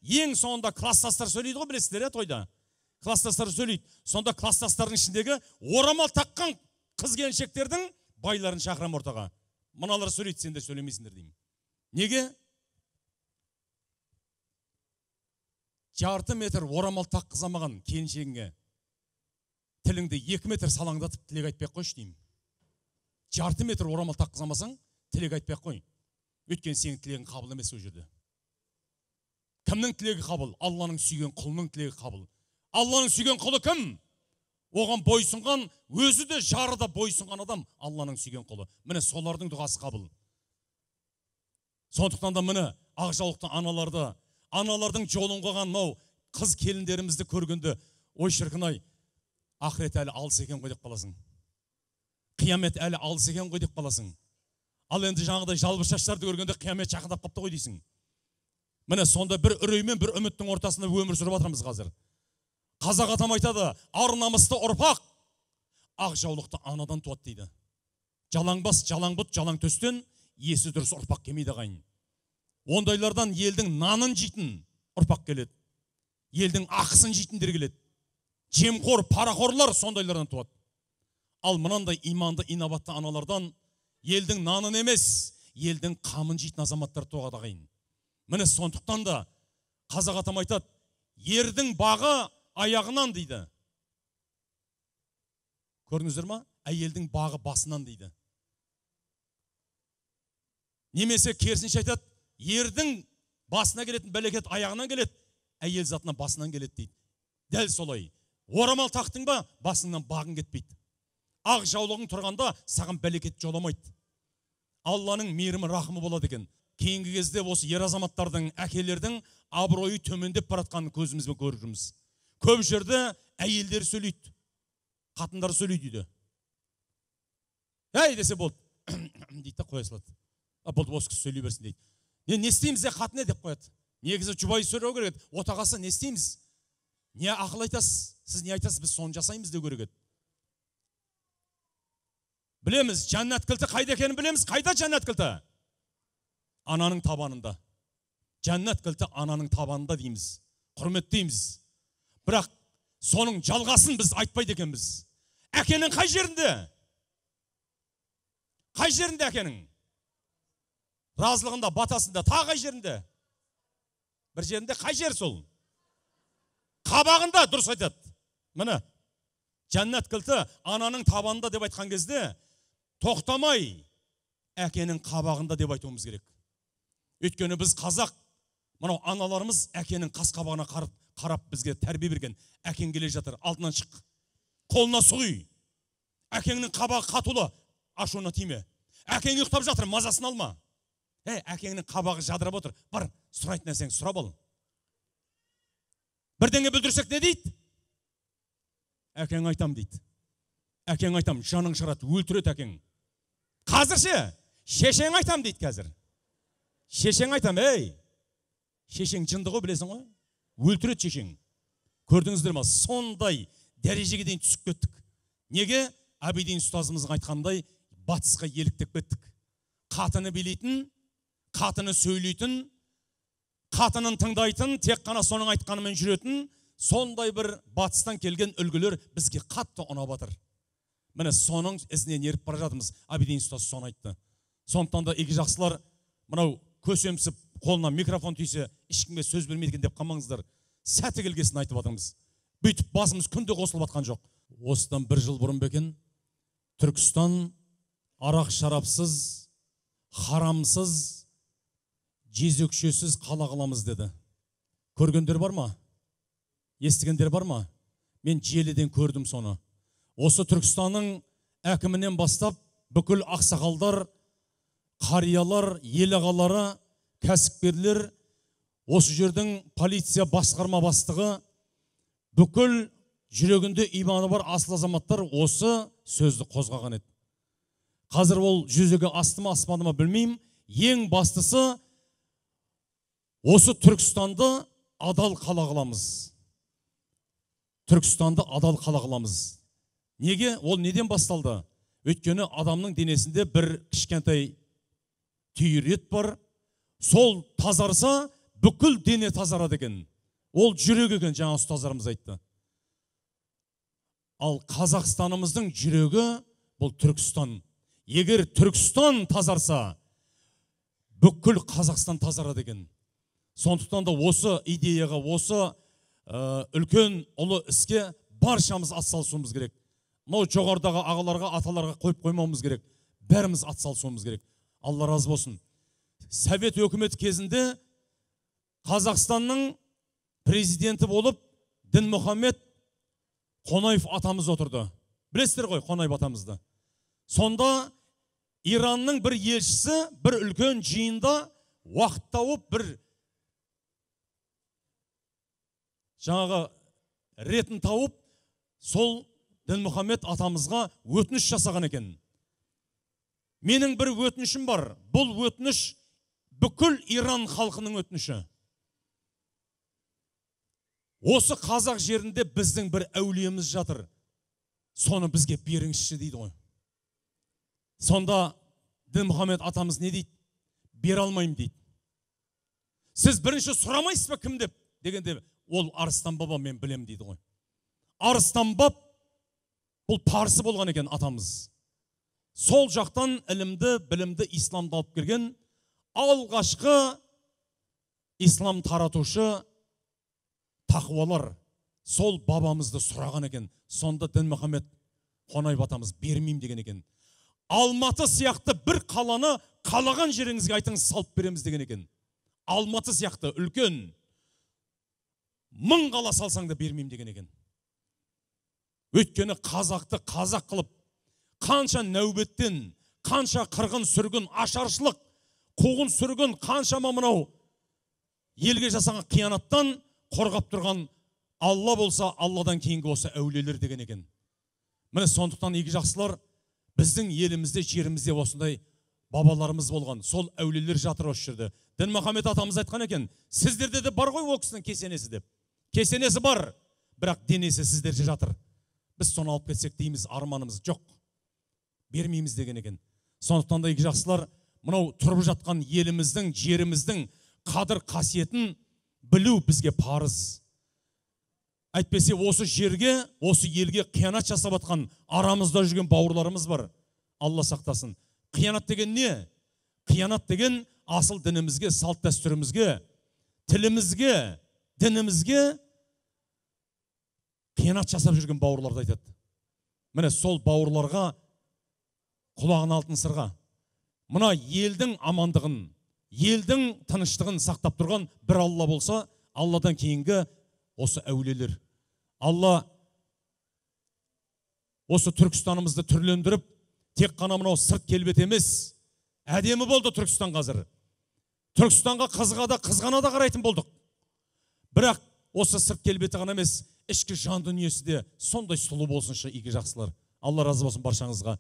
ең соңында класстастар сөйлейді ғой, білесіздер, иә, тойда. Класстастар сөйлейді. Сонда класстастардың ішіндегі орамал таққан қыз келіншектердің байларын шақырамын ортаға. Мыналар сөйлейді, сендер сөйлемейсіңдер деймін. Неге? Жарты метр орамал таққызамаған келіншегіңе тіліңді 2 метр салаңдатып тілек айтпай қойшы деймін. Жарты метр орамал таққызамасаң, тілек айтпай қой. Өйткені сенің тілегің қабыл емес ол жерде. Кімнің тілегі қабыл? Алланың сүйген құлының тілегі қабыл. Алланың сүйген құлы кім? Оған бойсұнған, өзі де жары да бойсұнған адам Алланың сүйген құлы. Міне солардың дұғасы қабыл. Сондықтан да міне ақ жаулықты аналарды, аналардың жолын қойған мынау қыз келіндерімізді көргенде, ой шіркін-ай, ақырет әлі алыс екен ғой деп қаласың. Қиямет әлі алыс екен ғой деп қаласың. Ал енді жаңағыдай жалбыр шаштарды көргенде қиямет жақындап қапты ғой дейсің. Міне сонда бір үрей мен бір үміттің ортасында өмір сүріп жатырмыз қазір. Қазақ атам айтады, ар намысты ұрпақ ақ жаулықты анадан туады дейді. Жалаң бас, жалаң бұт, жалаң төстен есі дұрыс ұрпақ келмейді ағайын. Ондайлардан елдің нанын жейтін ұрпақ келеді. Елдің ақысын жейтіндер келеді. Жемқор, парақорлар сондайлардан туады. Ал мынандай иманды, инабатты аналардан елдің нанын емес, елдің қамын жейтін азаматтар туады ағайын. Міне сондықтан да қазақ атам айтады, ердің бағы аяғынан дейді. Көрдіңіздер ма? Әйелдің бағы басынан дейді. Немесе керісінше айтады, ердің басына келетін бәлекет аяғынан келеді, әйел затына басынан келеді дейді. Дәл солай. Орамал тақтың ба, басыңнан бағың кетпейді. Ақ жаулығың тұрғанда саған бәлекет жоламайды. Алланың мейірімі, рахымы болады екен. Кейінгі кезде осы ер азаматтардың, әкелердің абыройы төмендеп баратқанын көзімізбен көріп жүрміз. Көп жерде әйелдер сөйлейді, қатындар сөйлейді үйде. Әй десе болды дейді да қоя салады. А болды, осы кісі сөйлей берсін дейді. Не істейміз де қатыны деп қояды. Негізі жұбайы сөйлеу керек еді. Отағасы не істейміз? Не ақыл айтасыз? Сіз не айтасыз? Біз соны жасаймыз деу керек еді. Білеміз, жәннат кілті қайда екенін білеміз. Қайда жәннат кілті? Ананың табанында. Жәннат кілті ананың табанында дейміз. Құрметтейміз. Бірақ соның жалғасын біз айтпайды екенбіз. Әкенің қай жерінде? Қай жерінде әкенің? Разылығында, батасында, тағы қай жерінде? Бір жерінде, қай жер сол? Қабағында, дұрыс айтады. Міне, жәннат кілті ананың табанында деп айтқан кезде, тоқтамай әкенің қабағында деп айтуымыз керек. Өйткені біз қазақ, мынау аналарымыз әкенің қас қабағына қарап бізге тәрбие берген. Әкең келе жатыр, алдынан шық, қолына су құй. Әкеңнің қабағы қатулы, ашуына тиме. Әкең ұйықтап жатыр, мазасын алма. Әй, әкеңнің қабағы жадырап отыр, бар, сұрайтын нәрсеңді сұрап ал. Бірдеңе бүлдірсек не дейді? Әкең айтам дейді. Әкең айтам, жаның шығарады, өлтіреді әкең. Қазір ше, шешең айтам дейді қазір. Шешең айтам, ей, шешең жынды ғой, білесің ғой? Өлтіреді шешең. Көрдіңіздер ма, сондай дәрежеге дейін түсіп кеттік. Неге? Әбиден ұстазымыздың айтқандай, батысқа еліктеп кеттік. Қатыны билейтін, қатыны сөйлейтін, қатынын тыңдайтын, тек қана соның айтқанымен жүретін, сондай бір батыстан келген үлгілер бізге қатты ұнап жатыр. Міне соның ізінен еріп бара жатырмыз. Әбиден ұстаз соны айтты. Сондықтан да игі жақсылар, мынау көсемсіп қолына микрофон тисе, ешкімге сөз бермейді екен деп қалмаңыздар. Сәті келгесін айтып жатырмыз. Бүйтіп басымыз күнде қосылып жатқан жоқ. Осыдан бір жыл бұрын бекен Түркістан арақ шарапсыз, харамсыз, жезөкшесіз қала қыламыз деді. Көргендер бар ма? Естігендер бар ма? Мен желіден көрдім соны. Осы Түркістанның әкімінен бастап бүкіл ақсақалдар, қариялар, ел ағалары, кәсіпкерлер, осы жердің полиция басқарма бастығы, бүкіл жүрегінде иманы бар асыл азаматтар осы сөзді қозғаған еді. Қазір ол жүзеге асты ма, аспады ма білмеймін. Ең бастысы осы Түркістанды адал қала қыламыз. Түркістанды адал қала қыламыз. Неге? Ол неден басталды? Өйткені адамның денесінде бір кішкентай түйір ет бар. Сол тазарса, бүкіл дене тазарады екен. Ол жүрек екен, жаңа ұстаздарымыз айтты. Ал Қазақстанымыздың жүрегі бұл Түркістан. Егер Түркістан тазарса, бүкіл Қазақстан тазарады екен. Сондықтан да осы идеяға, осы үлкен ұлы іске баршамыз атсалысуымыз керек. Мынау жоғарыдағы ағаларға, аталарға қойып қоймауымыз керек. Бәріміз атсалысуымыз керек. Алла разы болсын. Совет өкіметі кезінде Қазақстанның президенті болып Дінмұхамед Қонаев атамыз отырды. Білесіздер ғой Қонаев атамызды. Сонда Иранның бір елшісі бір үлкен жиында уақыт тауып, бір жаңағы ретін тауып, сол Дінмұхамед атамызға өтініш жасаған екен. Менің бір өтінішім бар. Бұл өтініш бүкіл Иран халқының өтініші. Осы қазақ жерінде біздің бір әулиеміз жатыр. Соны бізге беріңізші дейді ғой. Сонда Дінмұхамед атамыз не дейді? Бере алмаймын дейді. Сіз бірінші сұрамайсыз ба кім деп? Дегенде ол Арыстан баба, мен білем дейді ғой. Арыстан баб бұл парсы болған екен атамыз. Сол жақтан ілімді, білімді, исламды алып келген алғашқы ислам таратушы тақуалар сол бабамызды сұраған екен. Сонда Дінмұхамед Қонаев атамыз бермеймін деген екен. Алматы сияқты бір қаланы қалаған жеріңізге айтыңыз, салып береміз деген екен. Алматы сияқты үлкен 1000 қала салсаң да бермеймін деген екен. Өйткені қазақты қазақ қылып, қанша нәубеттен, қанша қырғын сүргін, ашаршылық, қуғын сүргін, қаншама мынау елге жасаған қиянаттан қорғап тұрған Алла болса, Алладан кейінгі осы әулиелер деген екен. Міне сондықтан игі жақсылар, біздің елімізде, жерімізде осындай бабаларымыз болған, сол әулиелер жатыр осы жерде. Дінмұхамед атамыз айтқан екен, сіздерде де бар ғой ол кісінің кесенесі деп. Кесенесі бар, бірақ денесі сіздерде жатыр. Біз соны алып кетсек дейміз, арманымыз жоқ, бермейміз деген екен. Сондықтан да игі жақсылар, мынау тұрып жатқан еліміздің, жеріміздің қадір қасиетін білу бізге парыз. Әйтпесе осы жерге, осы елге қиянат жасап атқан арамызда жүрген бауырларымыз бар. Алла сақтасын. Қиянат деген не? Қиянат деген асыл дінімізге, салт дәстүрімізге, тілімізге, дінімізге қиянат жасап жүрген бауырларды айтады. Міне сол бауырларға құлағын алтын сырға. Мына елдің амандығын, елдің тыныштығын сақтап тұрған бір Алла болса, Алладан кейінгі осы әулиелер. Алла осы Түркістанымызды түрлендіріп, тек қана мынау сырт келбет емес, әдемі болды Түркістан қазір. Түркістанға қызыға да, қызғана да қарайтын болдық. Бірақ осы сырт келбеті ғана емес, ішкі жан дүниесі де сондай сұлу болсыншы, игі жақсылар. Алла разы болсын баршаңызға.